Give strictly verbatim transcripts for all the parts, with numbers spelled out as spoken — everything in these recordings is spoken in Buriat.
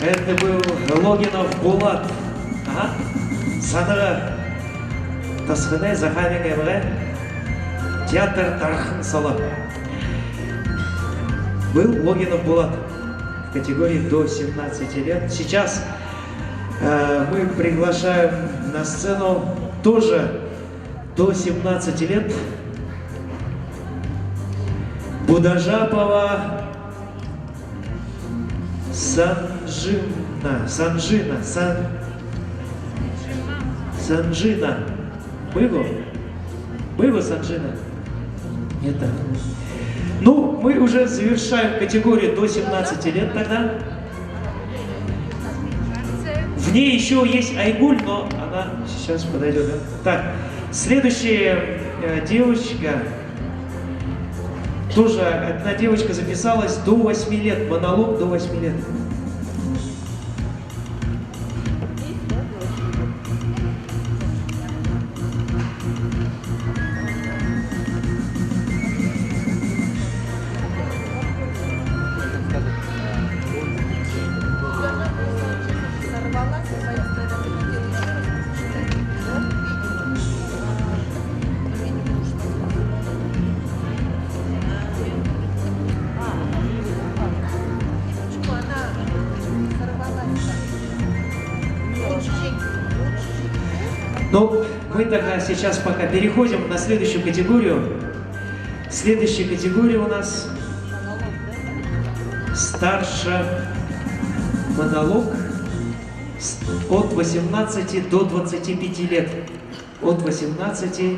Это был Логинов Булат. Ага. Санага, Тосхоной, Захааминай аймагай театр «Дархан» соло. Был Логинов Булат в категории до семнадцати лет. Сейчас, э, мы приглашаем на сцену тоже до семнадцати лет Будажапова Санжина, Санжина, Сан-, Санжина. Было? Было, Санжина? Нет, да. Ну, мы уже завершаем категорию до семнадцати лет тогда. В ней ещё есть Айгуль, но она сейчас подойдёт, да? Так, следующая, э, девочка. Тоже одна девочка записалась до восьми лет, монолог до восьми лет. Ну, мы тогда сейчас пока переходим на следующую категорию. Следующая категория у нас старше монолог с-, от восемнадцати до двадцати пяти лет. От восемнадцати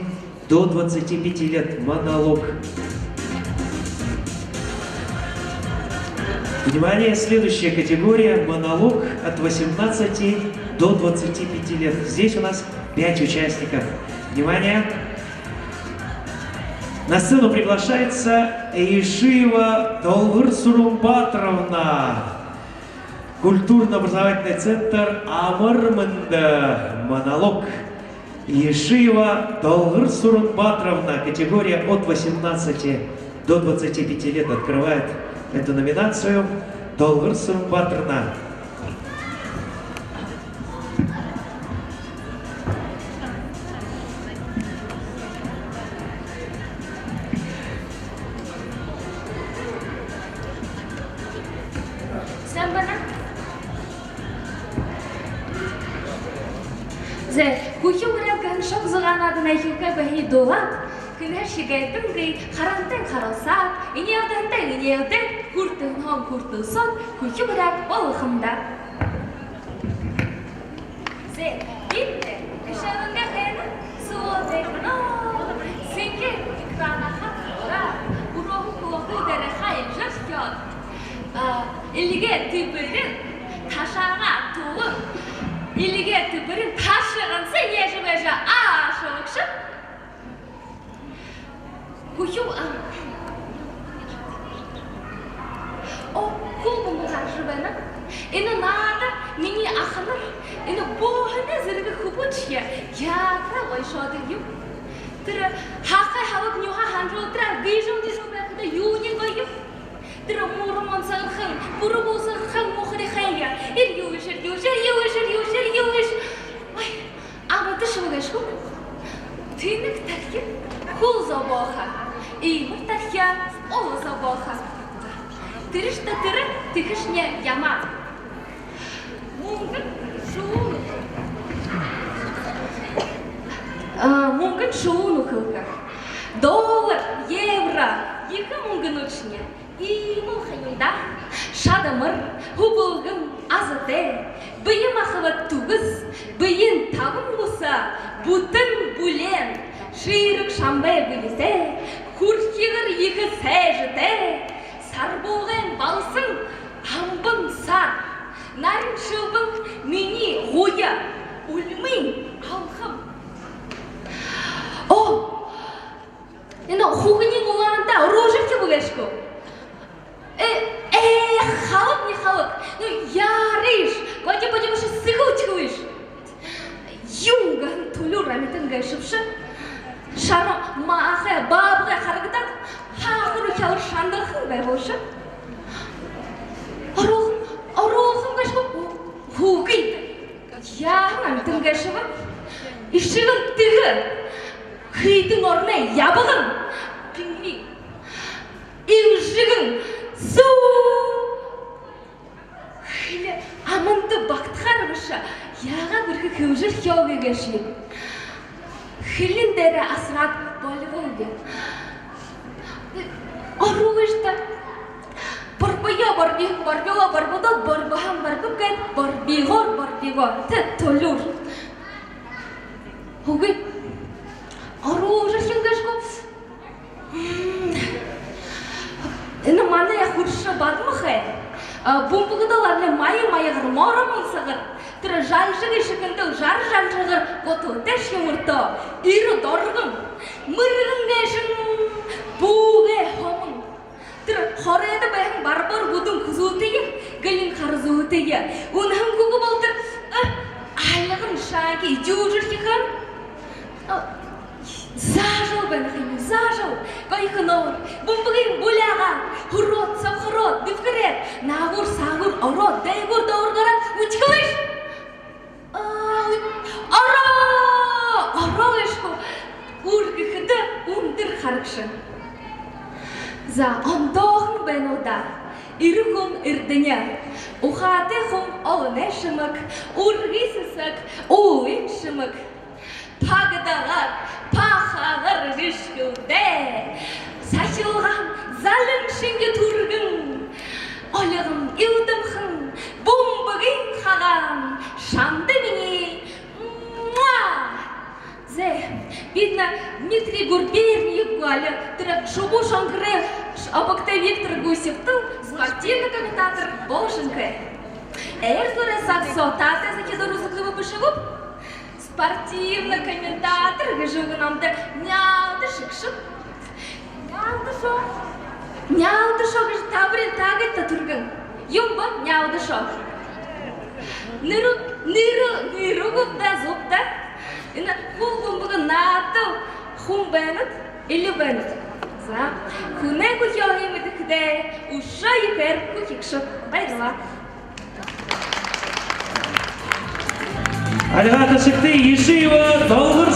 до двадцати пяти лет. Монолог. Внимание, следующая категория. Монолог от восемнадцати до двадцати пяти лет. Здесь у нас пять участников. Внимание. На сцену приглашается Ешиева Долгор Сурумбатровна. Культурно-образовательный центр «Амар мэндэ», монолог. Ешиева Долгор Сурумбатровна, категория от восемнадцати до двадцати пяти лет, открывает эту номинацию. Долгор Сурумбатровна. Сайн байна. Зэ, «Хүхюу буряад» гэһэн шог зугаанай дунда эхилхэ байһые дуулаад, хэнһээ шэгээдэнгүй, хараһантайнь харалсаад, энеэлдэһэнтэйнь энеэлдээд, хүртэһэнһөө хүртэлсөөд, «Хүхюу буряад» болохом даа. Зэ, бидэ хэшээлэйнгээ хэнэ, суудаг ноо, сэнхир экранаһаа, урагшаа хүлэгүүд дээрэ хаяжархёод, а, эльгэ тэбэрин ташаагаа тулан, эльгэ тэбэрин ташаганса нээжэ байжа аашалгашаб. Хүхюу, а. О, хүл бүмбэн гаража байна. Энэ наада минии аханар, энэ бү һанаа зэргэ хүбүүдшье яагаа гоё шуудаг юм. Тэрэ хахай хабаг нюуһаа һанжуултараа гыжам-гыжам байхада юуниинь гоё юм. Тэрэ муурман сагархан, бүрэ буу сагархан мухарихаяа эрьюуш, эрьюуш, эрьюуш, эрьюуш, эрьюуш. Ой, амташье гээшэ гү? Тэнэг тархи хүл зобоохо, иимэ тархи ула зобоохо. Тэрэшни тэрэ, тэхэшни ямаа. Мүнгэн шубуу нүхэл. А, мүнгэн шубуу нүхэлгэ. Доллар, евро, ехэ мүнгэнүүдшни. Иимэл ха юм даа. Шадамар, хүбэлгэн, азатай. Бэе махабад түгэс, бэеын табан буса, бүтэн бүлеэн, шиирэг шамбай бэетэй, хүрхигэр ехэ сээжэтэй, сарбуугайн балсан, амбан саар, нарин шэлбэн минии гуя, үлмын алхам. О! Энэ хүхюуниинь улаантай оружие бэшэ гү? Э, э, халаг, не халаг. Ну, яарыш, боди, боди, боди, сэхэ үтхэлыш. Юун гэһэн түлюур амитан гээшэбши. Шара маахай баабгай харагдаад, хахар үхибүүр шандарахан байбаши. Оролхом, оролхом гээшэ гү? Яаһан амитан гээшэб? Эшэгэн тэгэн, хүйдэн ороной ябаган, тэнгэриин эжэгэн сүү. Хилэ аманда багтахаар бэшэ, яагаа бэрхэ хэбжэрхёо гээшэб. Хилын дээрээ асараад болёо гээ. Ороо гээшэ даа. Борбоёо борбиһон, борбиёо борбодоод, борбоһон борбог гээд, борбигоор борбигоор тэ түлюур. Үгы. Ороо гээшэ юм гээшэ гү? М. Энэ манай хүршэ Бадма ахай. А, Бумбагада лэ али мая маягаар, морон унсагар, тэрэ Жалжаг эшэгэндэл жар жанжагар, гототэш юмэртөө, эрэ доргон, мэргэн гээшэн, бүгэ хомон. Тэрэ хоройдо байһан барбаар гүдэн хүзүүтэеэ, гэлэн хара зүүтэеэ үнэһэн хүгы болотор, э, альган шааги эдюжэрхихэ. А, заажал байна ха юм, заажал. Гоё хэнээр, Бумбагын буляагаар, хүрөөд, собхороод, дэбхэрээд, наагуур, саагуур ороод, дээгүүр, доогуур гараад, үдхэлыш. А, ороо, ороо гээшэ гү, үргэхэдэ үндэр харагша. За, ондоохон байна даа. Эрэ хүн эрдэни, ухаатай хүн олоной шэмэг, үргы сэсэг, уулын шэмэг. Пагдагаар, пахагаар гээшэ гү даа. Сахилгаан залан шэнги түргэн, олигон элдэмхэн Бумбагын хагаан шамда минии. Муа! Зэ, бидэ Дмитрий Гурберниев гү, али тэрэ Шубуу шонгорой Обогтай Виктор Гусевтэ спортивный комментатор болошонхой. Эр зуурай саг соо таатай захидаар үзэгдэнэ бэшэ гү? Спортивный комментатор гэжэ үгэ намда няалда шэгшэ. Няалда шоо. Няалда шоо гэжэ табари таагыт даа, түргэн. Юун бэ няалда шоо? Нэрэ, нэрэ, нэрэ гүб даа, зүб даа. Энэ Хүл Бумбагын наадал хүн байнат, элин байнат? За, хүнэй хүхеэ мэдэхэдээ, үшөө ехээр хүхигшэт. Баярлаа. Альга Ташагты, Ешиева Долгор.